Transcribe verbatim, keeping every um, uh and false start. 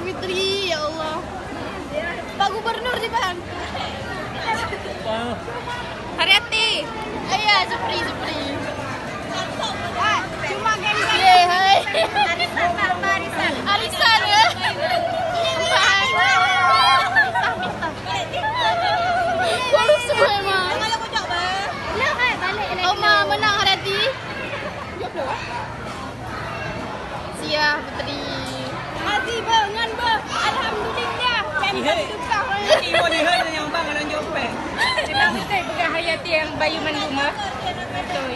Fitri, ya Allah. Pak Gubernur di bang. Hariati. Iya, Supri, Supri. Cuma geng. Ye, hai. Arisan, Pak, Pak, arisan. Arisan, ya? Iya, iya. Miftah, Miftah. Kurus semua emang. Oma menang, Hariati. Sia, Putri. Aziz, beuh, ngan beuh. Alhamdulillah. Kan kami tukang. Ibu di hal yang bang, alang jopek. Kita mesti pegang Hariati yang bayu mandum, ah. Betul.